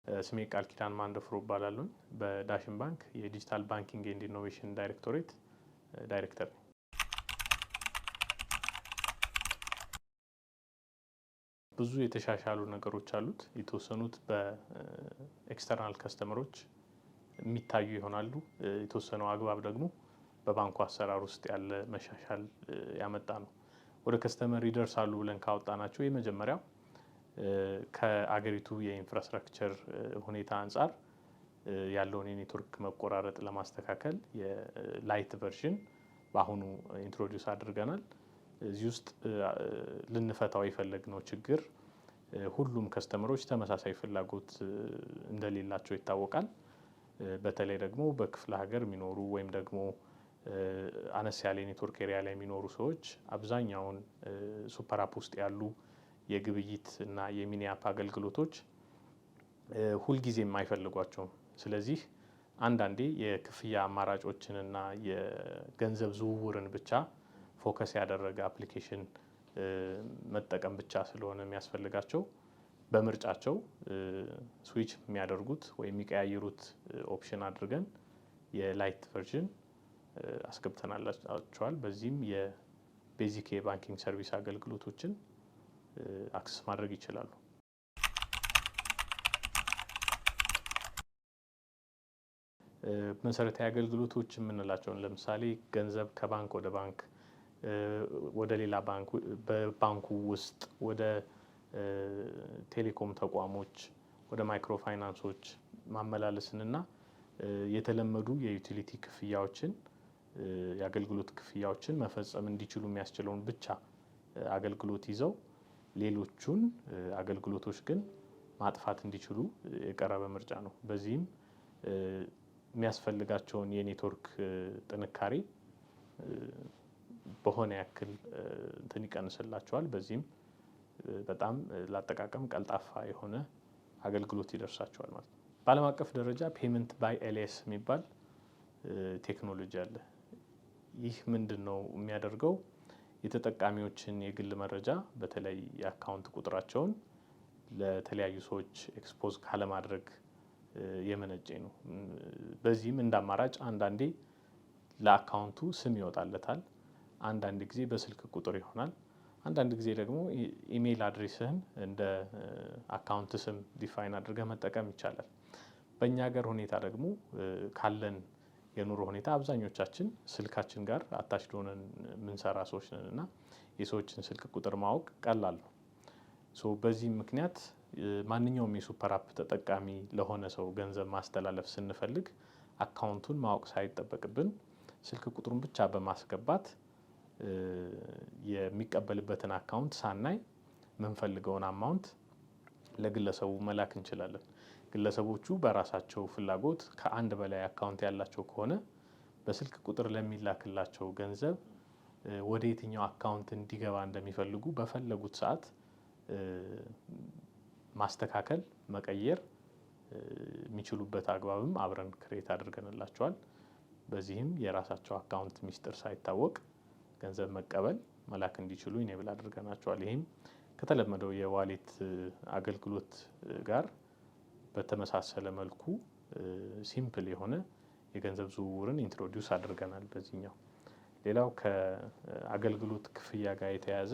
ስሜ ቃል ኪዳን ማንደፍሮ እባላለሁ። በዳሽን ባንክ የ digital banking and innovation ዳይሬክቶሬት ዳይሬክተር ነኝ። ብዙ የተሻሻሉ ነገሮች አሉት። የተወሰኑት በ external customer ኦች የሚታዩ ይሆናሉ። የተወሰነው አግባብ ደግሞ በባንኩ አሰራር ውስጥ ያለ መሻሻል ያመጣ ነው። ወደ customer ይደርሳሉ ብለን ካወጣናቸው የመጀመሪያው ከአገሪቱ የ infrastructure ሁኔታ አንጻር ያለውን የኔትወርክ መቆራረጥ ለማስተካከል የ lite version በአሁኑ introduce አድርገናል። እዚህ ውስጥ ልንፈታው የፈለግነው ችግር ሁሉም customer ኦች ተመሳሳይ ፍላጎት እንደሌላቸው ይታወቃል። በተለይ ደግሞ በክፍለ ሀገር የሚኖሩ ወይም ደግሞ አነስ ያለ የ network area ላይ የሚኖሩ ሰዎች አብዛኛውን super app ውስጥ ያሉ የግብይት እና የ mini app አገልግሎቶች ሁልጊዜ የማይፈልጓቸውም። ስለዚህ አንዳንዴ የክፍያ አማራጮችንና የገንዘብ ዝውውርን ብቻ focus ያደረገ application መጠቀም ብቻ ስለሆነ የሚያስፈልጋቸው በምርጫቸው switch የሚያደርጉት ወይም የሚቀያይሩት option አድርገን የ lite version አስገብተናላቸዋል። በዚህም የ basic የ banking service አገልግሎቶችን access ማድረግ ይችላሉ። መሰረታዊ አገልግሎቶች የምንላቸውን ለምሳሌ ገንዘብ ከባንክ ወደ ባንክ፣ ወደ ሌላ ባንክ፣ በባንኩ ውስጥ ወደ ቴሌኮም ተቋሞች፣ ወደ ማይክሮ ፋይናንሶች ማመላለስንና የተለመዱ የ utility ክፍያዎችን፣ የአገልግሎት ክፍያዎችን መፈጸም እንዲችሉ የሚያስችለውን ብቻ አገልግሎት ይዘው ሌሎቹን አገልግሎቶች ግን ማጥፋት እንዲችሉ የቀረበ ምርጫ ነው። በዚህም የሚያስፈልጋቸውን የኔትወርክ ጥንካሬ በሆነ ያክል እንትን ይቀንስላቸዋል። በዚህም በጣም ለአጠቃቀም ቀልጣፋ የሆነ አገልግሎት ይደርሳቸዋል ማለት ነው። በዓለም አቀፍ ደረጃ payment by alias የሚባል ቴክኖሎጂ አለ። ይህ ምንድን ነው የሚያደርገው? የተጠቃሚዎችን የግል መረጃ በተለይ የ account ቁጥራቸውን ለተለያዩ ሰዎች expose ካለማድረግ የመነጨ ነው። በዚህም እንደ አማራጭ አንዳንዴ ለ account ኡ ስም ይወጣለታል፣ አንዳንድ ጊዜ በስልክ ቁጥር ይሆናል፣ አንዳንድ ጊዜ ደግሞ email address ህን እንደ account ስም define አድርገህ መጠቀም ይቻላል። በእኛ ሀገር ሁኔታ ደግሞ ካለን የኑሮ ሁኔታ አብዛኞቻችን ስልካችን ጋር attached ሆነን የምንሰራ ሰዎች ነን እና የሰዎችን ስልክ ቁጥር ማወቅ ቀላል ነው። So በዚህም ምክንያት ማንኛውም የ super app ተጠቃሚ ለሆነ ሰው ገንዘብ ማስተላለፍ ስንፈልግ account ኡን ማወቅ ሳይጠበቅብን ስልክ ቁጥሩን ብቻ በማስገባት የሚቀበልበትን account ሳናይ የምንፈልገውን amount ለግለሰቡ መላክ እንችላለን። ግለሰቦቹ በራሳቸው ፍላጎት ከአንድ በላይ account ያላቸው ከሆነ በስልክ ቁጥር ለሚላክላቸው ገንዘብ ወደ የትኛው account እንዲገባ እንደሚፈልጉ በፈለጉት ሰዓት ማስተካከል፣ መቀየር የሚችሉበት አግባብም አብረን create አድርገንላቸዋል። በዚህም የራሳቸው account ሚስጥር ሳይታወቅ ገንዘብ መቀበል፣ መላክ እንዲችሉ enable አድርገናቸዋል። ይህም ከተለመደው የ wallet አገልግሎት ጋር በተመሳሰለ መልኩ simple የሆነ የገንዘብ ዝውውርን introduce አድርገናል በዚህኛው። ሌላው ከአገልግሎት ክፍያ ጋር የተያያዘ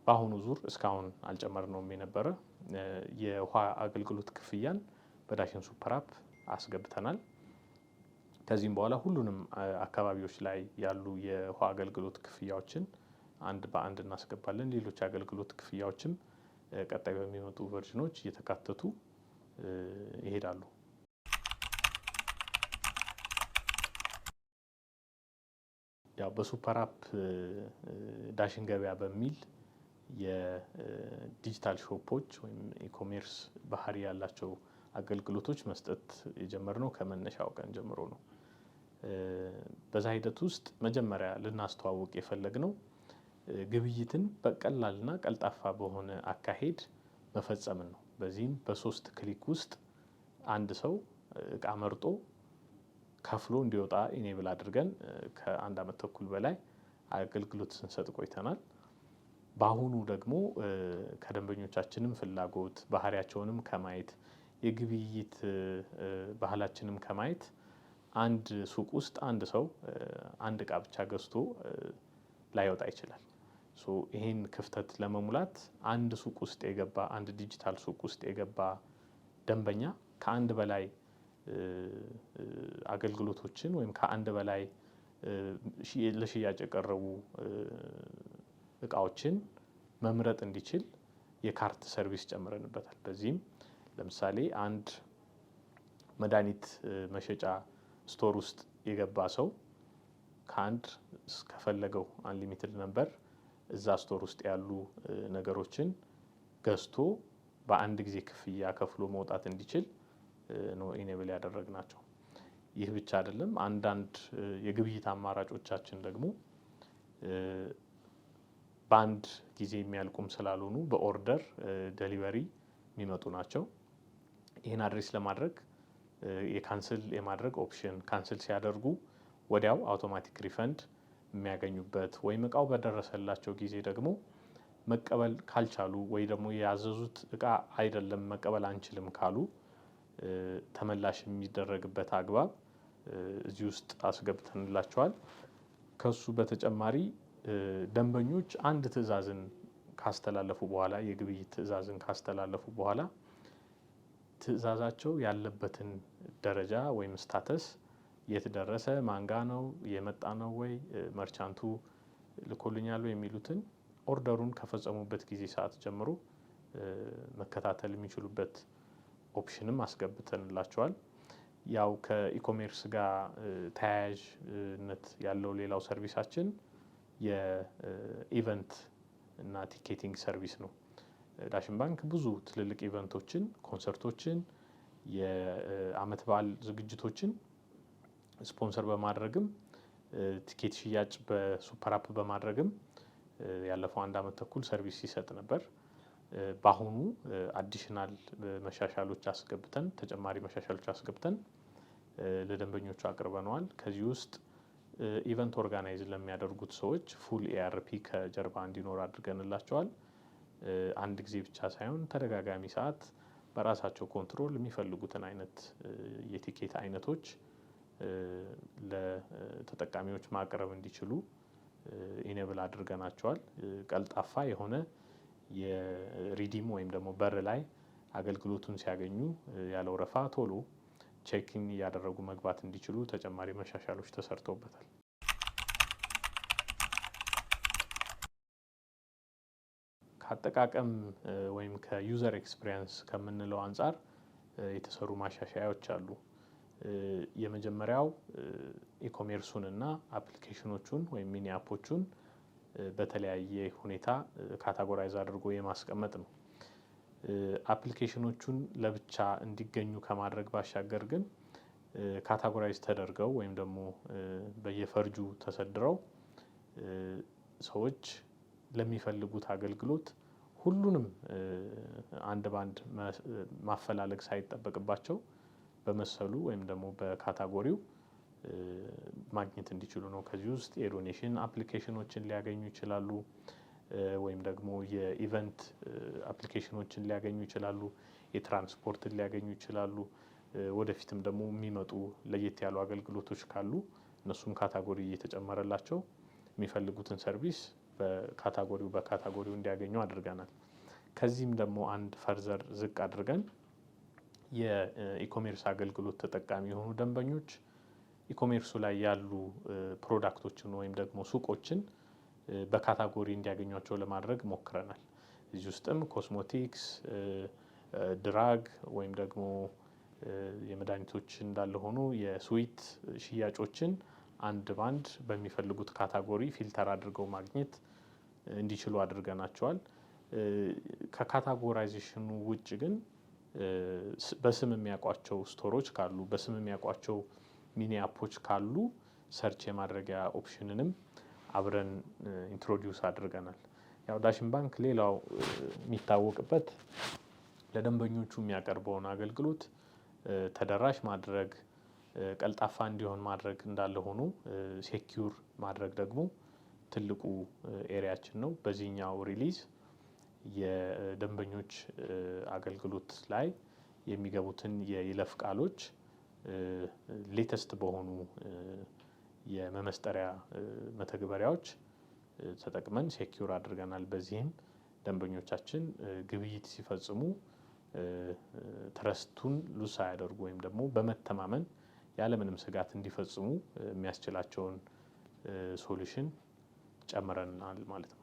በአሁኑ ዙር እስካሁን አልጨመርነውም የነበረ የውሃ አገልግሎት ክፍያን በዳሽን super app አስገብተናል። ከዚህም በኋላ ሁሉንም አካባቢዎች ላይ ያሉ የውሃ አገልግሎት ክፍያዎችን አንድ በአንድ እናስገባለን። ሌሎች አገልግሎት ክፍያዎችም ቀጣይ በሚመጡ version ኦች እየተካተቱ ይሄዳሉ። ያው በ super app ዳሽን ገበያ በሚል የ digital shop ኦች ወይም e-commerce ባህሪ ያላቸው አገልግሎቶች መስጠት የጀመርነው ከመነሻው ቀን ጀምሮ ነው። በዛ ሂደት ውስጥ መጀመሪያ ልናስተዋውቅ የፈለግነው ግብይትን በቀላልና ቀልጣፋ በሆነ አካሄድ መፈጸምን ነው። በዚህም በ3 click ውስጥ አንድ ሰው እቃ መርጦ ከፍሎ እንዲወጣ enable አድርገን ከአንድ አመት ተኩል በላይ አገልግሎት ስንሰጥ ቆይተናል። በአሁኑ ደግሞ ከደንበኞቻችንም ፍላጎት፣ ባህሪያቸውንም ከማየት፣ የግብይት ባህላችንም ከማየት አንድ ሱቅ ውስጥ አንድ ሰው አንድ እቃ ብቻ ገዝቶ ላይወጣ ይችላል። So ይሄን ክፍተት ለመሙላት አንድ ሱቅ ውስጥ የገባ፣ አንድ ዲጂታል ሱቅ ውስጥ የገባ ደንበኛ ከአንድ በላይ አገልግሎቶችን ወይም ከአንድ በላይ ለሽያጭ የቀረቡ እቃዎችን መምረጥ እንዲችል የ cart service ጨምረንበታል። በዚህም ለምሳሌ አንድ መድኃኒት መሸጫ store ውስጥ የገባ ሰው ከአንድ እስከፈለገው unlimited number እዛ store ውስጥ ያሉ ነገሮችን ገዝቶ በአንድ ጊዜ ክፍያ ከፍሎ መውጣት እንዲችል ነው enable ያደረግናቸው። ይህ ብቻ አይደለም። አንዳንድ የግብይት አማራጮቻችን ደግሞ በአንድ ጊዜ የሚያልቁም ስላልሆኑ በ order delivery የሚመጡ ናቸው። ይህን address ለማድረግ የ cancel የማድረግ option፣ cancel ሲያደርጉ ወዲያው automatic refund የሚያገኙበት ወይም እቃው በደረሰላቸው ጊዜ ደግሞ መቀበል ካልቻሉ ወይ ደግሞ ያዘዙት እቃ አይደለም፣ መቀበል አንችልም ካሉ ተመላሽ የሚደረግበት አግባብ እዚህ ውስጥ አስገብተንላቸዋል። ከሱ በተጨማሪ ደንበኞች አንድ ትዕዛዝን ካስተላለፉ በኋላ፣ የግብይት ትዕዛዝን ካስተላለፉ በኋላ ትዕዛዛቸው ያለበትን ደረጃ ወይም status፣ የት ደረሰ፣ ማን ጋ ነው፣ የመጣ ነው ወይ፣ merchant ኡ ልኮልኛል ወይ የሚሉትን order ኡን ከፈጸሙበት ጊዜ ሰዓት ጀምሮ መከታተል የሚችሉበት option ም አስገብተንላቸዋል። ያው ከ e-commerce ጋር ተያያዥነት ያለው ሌላው service ኣችን የ event እና ticketing service ነው። ዳሽን ባንክ ብዙ ትልልቅ event ኦችን፣ ኮንሰርቶችን፣ የአመት በዓል ዝግጅቶችን ስፖንሰር በማድረግም ቲኬት ሽያጭ በ super app በማድረግም ያለፈው አንድ አመት ተኩል service ሲሰጥ ነበር። በአሁኑ additional መሻሻሎች አስገብተን፣ ተጨማሪ መሻሻሎች አስገብተን ለደንበኞቹ አቅርበነዋል። ከዚህ ውስጥ event organize ለሚያደርጉት ሰዎች full ERP ከጀርባ እንዲኖር አድርገንላቸዋል። አንድ ጊዜ ብቻ ሳይሆን ተደጋጋሚ ሰዓት በራሳቸው control የሚፈልጉትን አይነት የቲኬት አይነቶች ለተጠቃሚዎች ማቅረብ እንዲችሉ enable አድርገናቸዋል። ቀልጣፋ የሆነ የ redeem ወይም ደግሞ በር ላይ አገልግሎቱን ሲያገኙ ያለ ወረፋ ቶሎ check-in እያደረጉ መግባት እንዲችሉ ተጨማሪ መሻሻሎች ተሰርተውበታል። ከአጠቃቀም ወይም ከ user experience ከምንለው አንጻር የተሰሩ ማሻሻያዎች አሉ። የመጀመሪያው e-commerce ኡን እና application ኦቹን ወይም mini app ኦቹን በተለያየ ሁኔታ categorize አድርጎ የማስቀመጥ ነው። Application ኦቹን ለብቻ እንዲገኙ ከማድረግ ባሻገር ግን categorize ተደርገው ወይም ደግሞ በየፈርጁ ተሰድረው ሰዎች ለሚፈልጉት አገልግሎት ሁሉንም አንድ ባንድ ማፈላለግ ሳይጠበቅባቸው በመሰሉ ወይም ደግሞ በ category ው ማግኘት እንዲችሉ ነው። ከዚህ ውስጥ የ donation application ኦችን ሊያገኙ ይችላሉ፣ ወይም ደግሞ የ event application ኦችን ሊያገኙ ይችላሉ፣ የትራንስፖርትን ሊያገኙ ይችላሉ። ወደፊትም ደግሞ የሚመጡ ለየት ያሉ አገልግሎቶች ካሉ እነሱም category እየተጨመረላቸው የሚፈልጉትን service በ category ው እንዲያገኙ አድርገናል። ከዚህም ደግሞ አንድ further ዝቅ አድርገን የ e-commerce አገልግሎት ተጠቃሚ የሆኑ ደንበኞች e-commerce ኡ ላይ ያሉ product ኦችን ወይም ደግሞ ሱቆችን በ category እንዲያገኟቸው ለማድረግ ሞክረናል። እዚህ ውስጥም cosmetics፣ drug ወይም ደግሞ የመድኃኒቶች እንዳለ ሆኖ የ sweet ሽያጮችን አንድ ባንድ በሚፈልጉት category filter አድርገው ማግኘት እንዲችሉ አድርገናቸዋል። ከ categorization ኡ ውጭ ግን በስም የሚያውቋቸው store ኦች ካሉ፣ በስም የሚያውቋቸው mini app ኦች ካሉ search የማድረጊያ option ንም አብረን introduce አድርገናል። ያው ዳሽን ባንክ ሌላው የሚታወቅበት ለደንበኞቹ የሚያቀርበውን አገልግሎት ተደራሽ ማድረግ፣ ቀልጣፋ እንዲሆን ማድረግ እንዳለ ሆኖ secure ማድረግ ደግሞ ትልቁ area ኣችን ነው። በዚህኛው release የደንበኞች አገልግሎት ላይ የሚገቡትን የይለፍ ቃሎች latest በሆኑ የመመስጠሪያ መተግበሪያዎች ተጠቅመን secure አድርገናል። በዚህም ደንበኞቻችን ግብይት ሲፈጽሙ trust ኡን lose ሳያደርጉ ወይም ደግሞ በመተማመን ያለምንም ስጋት እንዲፈጽሙ የሚያስችላቸውን solution ጨምረናል ማለት ነው።